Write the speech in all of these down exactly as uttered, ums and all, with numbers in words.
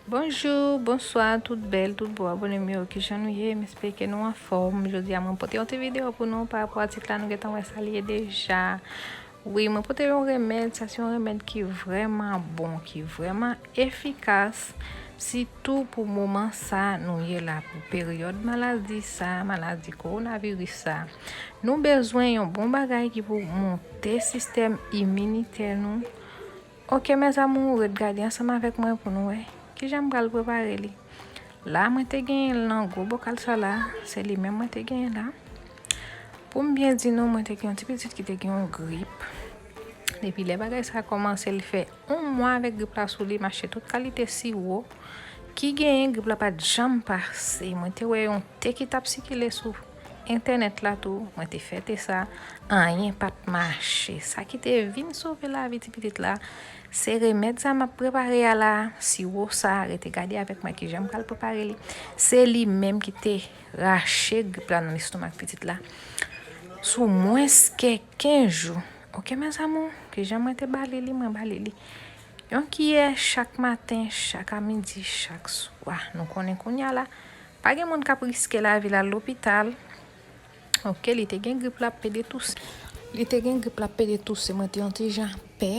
Bonjou, bonswa, tout bèl, tout bo abòne m yo, kijan nou ye? M espere ke nou anfòm. Jodi a, mwen pote yon ti videyo pou nou pa rapò a tit la, nou gentan wè sa li ye deja. Wi, mwen pote yon remèd, sa se yon remèd ki vrèman bon, ki vrèman efikas, sitou pou moman sa nou ye la, pou peryòd maladi sa, maladi kowonaviris sa. Nou bezwen yon bon bagay ki pou monte sistèm iminitè nou. Oke, mes amours, ret gade ansanm avèk mwen pou nou wè kijan m pral prepare li. La, mwen te genyen l nan gwo bokal sa la, se li menm mwen te genyen la. Pou m byen di nou, mwen te gen yon ti pitit ki te gen yon grip. Depi lè bagay sa kòmanse, li fè yon mwa avèk grip la sou li, m achte tout kalite siwo ki genyen, grip la pa t janm pase. Mwen te wè yon te ki t ap sikile sou entènèt la tou, mwen te fè te sa, anyen pa t mache. Sa ki te vin sove lavi ti pitit la, se remèd sa m ap prepare a la, siwo sa, rete gade avèk mwen kijan m pral prepare li. Se li menm ki te rache grip la nan lestomak pitit la sou mwens ke kenz jou. Oke, mes amours, kijan mwen te ba li li, mwen ba li li. Yon kiyè chak maten, chak amidi, chak swa. Nou konnen kounye a la, pa gen moun k ap riske lavi l al lopital. Oke, li te gen grip, l ap pede touse. Li te gen grip, l ap pede touse. Mwen te yon ti jan pè.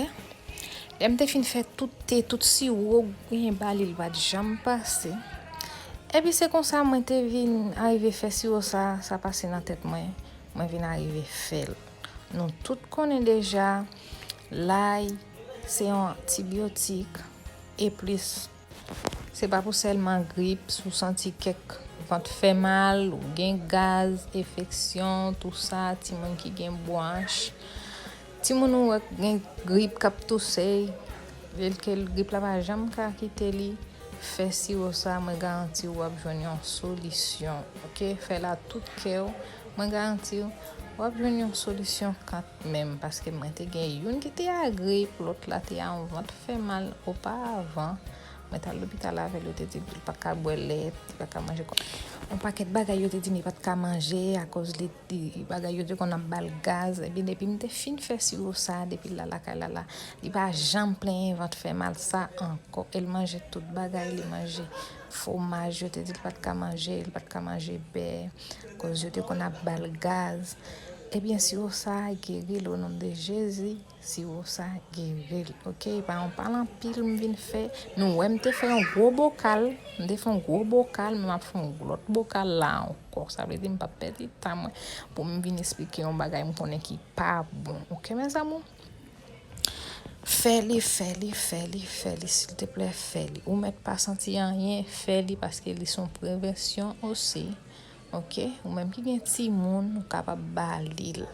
Lè m te fin fè tout te, tout siwo, byen ba li, l pa t janm pase. Epi se konsa mwen te vin arive fè siwo sa, sa pase nan tèt mwen. Mwen vin arive fè l. Nou tout konnen deja, lay se yon antibyotik, e plis, se pa pou sèlman grip, si w santi kèk vant fè mal, ou gen gaz, enfeksyon, tou sa, timoun ki gen bwanch, timoun ou wè k gen grip k ap touse, lè l ke grip la pa janm ka kite li, fè siwo sa, mwen garanti w w ap jwenn yon solisyon, oke? Fè l a tout kè w, mwen garanti w w ap jwenn yon solisyon kanmenm, paske mwen te gen youn ki te a grip, lòt la te a yon vant fè mal oparavan. Mwen t al lopital avè l, yo te di l pa t ka bwè lèt, li pa t ka manje kò. Yon pakèt bagay yo te di m li pa t ka manje akoz li, li, bagay yo te konn ap ba l gaz. Ebyen, depi m te fin fè siwo sa, depi l la lakay la la, li pa janm plenyen vant fè mal sa ankò. E l manje tout bagay, li manje fwomaj, yo te di l pa t ka manje, li pa t ka manje bè, koz yo te konn ap ba l gaz. Ebyen, siwo sa a geri l o non de Jezi. Siwo sa geri l, oke? E pa yon pale anpil m vin fè. Nou wè m te fè yon gwo bokal. M te fè yon gwo bokal, men m ap fè yon lòt bokal la ankò. Sa vle di m p ap pèdi tan mwen pou m vin esplike yon bagay m konnen ki pa bon, oke, mes amours? Fè li, fè li, fè li, fè li, silteplè, fè li. Ou mèt pa santi anyen, fè li, paske li se yon prevansyon osi. Oke, ou menm ki gen timoun, ou kapab ba li l.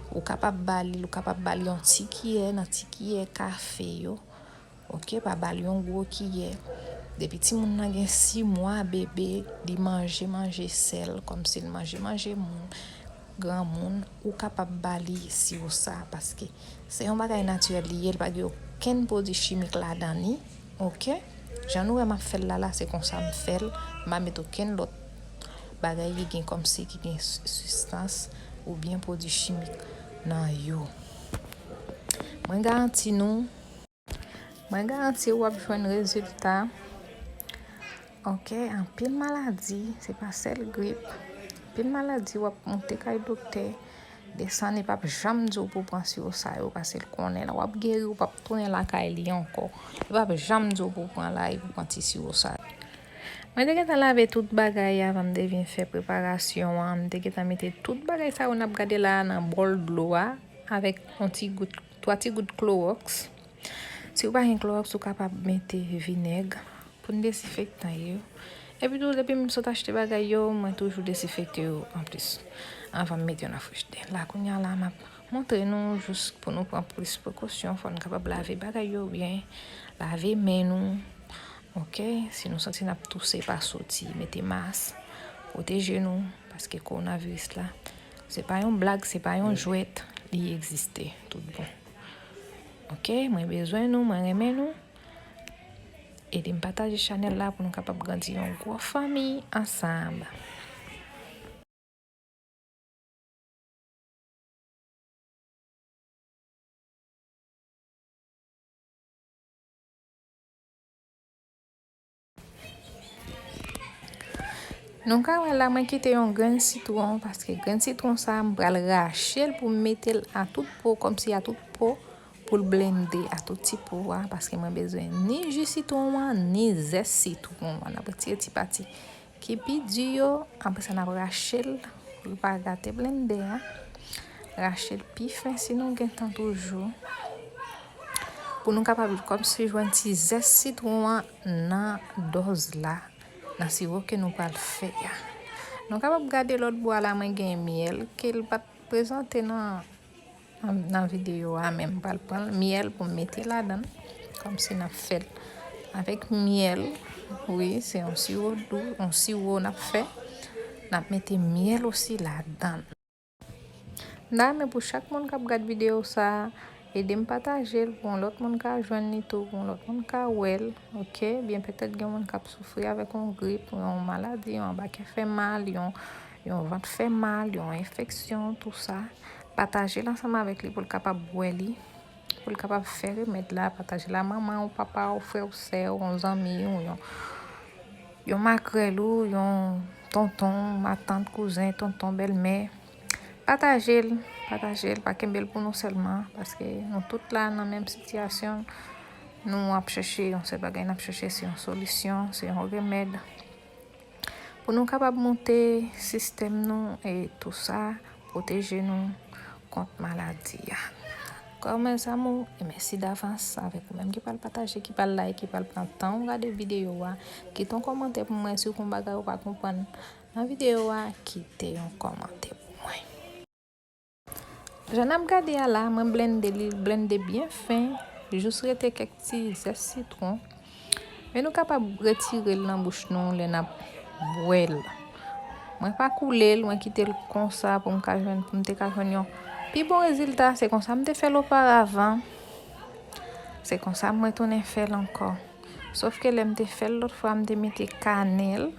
Ou kapab ba li l, ou kapab ba li yon ti kiyè nan ti kiyè kafe yo. Oke, pa ba li yon gwo kiyè. Depi timoun nan gen sis mwa, bebe, li manje, manje sèl, kòmsi l manje, manje moun, granmoun, ou kapab ba li siwo sa, paske se yon bagay natirèl li ye, li pa gen okenn pwodui chimik ladan li, oke? Jan nou wè m ap fè l la la, se konsa m fè l, m pa met okenn lòt bagay ki gen kòmsi ki gen s-, sibstans oubyen pwodui chimik nan yo. Mwen garanti nou, mwen garanti w ap jwenn rezilta. Oke, anpil maladi, se pa sèl grip. Anpil maladi w ap monte kay doktè, desann, li p ap janm di w pou w pran siwo sa yo, paske l konnen lè w ap geri, w p ap tounen lakay li ankò. Li p ap janm di w pou w pran lay, pou w pran ti siwo sa yo. Mwen te gentan lave tout bagay avan m te vin fè preparasyon an. M te gentan mete tout bagay sa yo n ap gade la a nan bòl dlo a, avèk yon ti gout, twa ti gout klowòks. Si w pa gen klowòks, ou kapab mete vinèg pou n dezenfektan yo. Epi tou, depi m sot achte bagay yo, mwen toujou dezenfekte yo anplis anvan m mete yo nan frijidè. La, kounye a la, m ap montre nou jis pou nou pran plis prekosyon. Fò n kapab lave bagay yo byen, lave men nou. Oke, si nou santi n ap touse, pa soti, mete mas, pwoteje nou, paske kowonaviris la, se pa yon blag, se pa yon jwèt, li egziste tout bon. Oke, mwen bezwen nou, mwen renmen nou. Ede m pataje chanèl la pou nou kapab grandi yon gwo fanmi ansanm. Nou ka wè la, mwen kite yon grenn sitwon, paske grenn sitwon sa, m pral rache l pou m mete l a tout po, kòmsi a tout po, pou l blende a tout ti po a, paske mwen bezwen ni ji sitwon an, ni zès sitwon an. N ap retire ti pati ki pi di yo, apre sa n ap rache l, pou l pa gate blende a. Rache l pi fen si nou gen tan toujou. Pou nou kapab kòmsi jwenn ti zès sitwon an nan dòz la, nan siwo ke nou pral fè a. Nou kapab gade lòt bò a la, mwen gen myèl ke l pa t prezante nan, nan, nan videyo a, men m pral pran myèl pou m mete ladan l, kòmsi n ap fè l avèk myèl. Wi, se yon siwo dou, yon siwo n ap fè. N ap mete myèl osi ladan l. M ta renmen pou chak moun k ap gad videyo sa a, ede m pataje l pou yon lòt moun ka jwenn li tou, pou yon lòt moun ka wè l, oke? Byen petèt gen moun k ap soufri avèk yon grip, yon maladi, yon anbakè fè mal, yon, yon vant fè mal, yon enfeksyon, tou sa. Pataje l ansanm avèk li pou l kapab wè li, pou l kapab fè remèd la. Pataje l a manman w, papa w, frè w, sè w, yon zanmi w, yon, yon makrèl ou, yon tonton, matant, kouzen, tonton, bèlmè. Pataje l, pataje l, pa kenbe l pou nou sèlman, paske nou tout la nan menm sitiyasyon. Nou ap chèche yon sèl bagay, n ap chèche se yon solisyon, se yon remèd. Pou nou kapab moute sistèm nou e tou sa, pwoteje nou kont maladi a. Kòmè zanmi, e mèsi davans avèk ou menm ki pral pataje, ki pral like, ki pral pran tan ou gade videyo a. Kite yon kòmantè pou mwen si w gen yon bagay ou pa konprann nan videyo a, kite yon kòmantè pou mwen. Jan n ap gade a la, mwen blende li, blende byen fen, jis rete kèk ti zès sitwon. Men nou kapab retire l nan bouch nou lè n ap bwè l. Mwen pa koule l, mwen kite l konsa pou m ka jwenn, pou m te ka jwenn yon pi bon rezilta. Se konsa m te fè l oparavan. Se konsa mwen tounen fè l ankò. Sòf ke lè m te fè l lòt fwa, m te mete kanèl.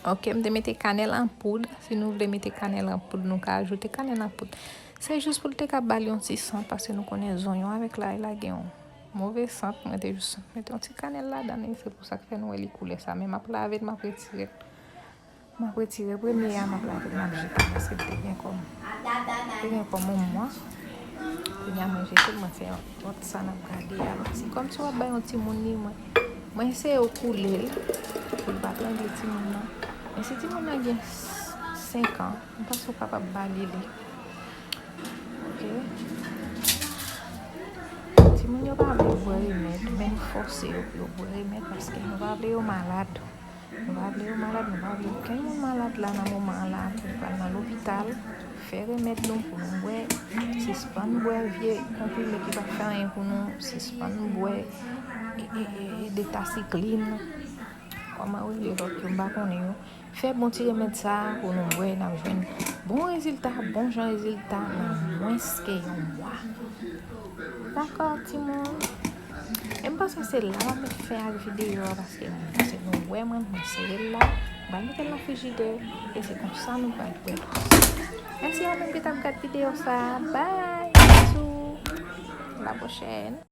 Oke, m te mete kanèl an poud. Si nou vle mete kanèl an poud, nou ka ajoute kanèl an poud. Se jis pou l te ka ba l yon ti sant, paske nou konnen zonyon avèk lay la gen yon move sant. Mwen te jis mete yon ti kanèl ladan l, e se pou sa k fè nou wè li koulè sa. Men m ap lave l, m ap retire l. M ap retire premye a, m ap lave l, m ap jete l, paske l te gen kòm, te gen kòm yon mwa. Kounye a mwen jete l, mwen fè lòt sa n ap gade a. Se kòmsi w ap bay yon timoun li, mwen, mwen eseye koule l, pou l pa trangle timoun nan. Men si timoun nan gen senk an, m panse w kapab ba li li. Oke? Timoun yo pa vle bwè remèd, men nou fòse yo pou yo bwè remèd, paske nou pa vle yo malad. Nou pa vle yo malad, nou pa vle okenn moun malad la nan moman an la pou l pral nan lopital, fè remèd nou pou nou bwè, sispann bwè vye konprime ki pa fè anyen pou nou, sispann bwè e, e, e, e detasiklin, kòman yo rele lòt yo, m pa konnen yo. Fè bon ti remèd sa a pou nou bwè, n ap jwenn bon rezilta, bon jan rezilta nan mwens ke yon mwa. Dakò, timoun. E m panse se la m ap met fen ak videyo a, paske m panse nou wè mwen, mwen sere l la. M pral mete l nan frijidè, e se konsa nou pral bwè l. Mèsi a ou menm ki t ap gad videyo sa a. Bye! Bisou! La pwochèn!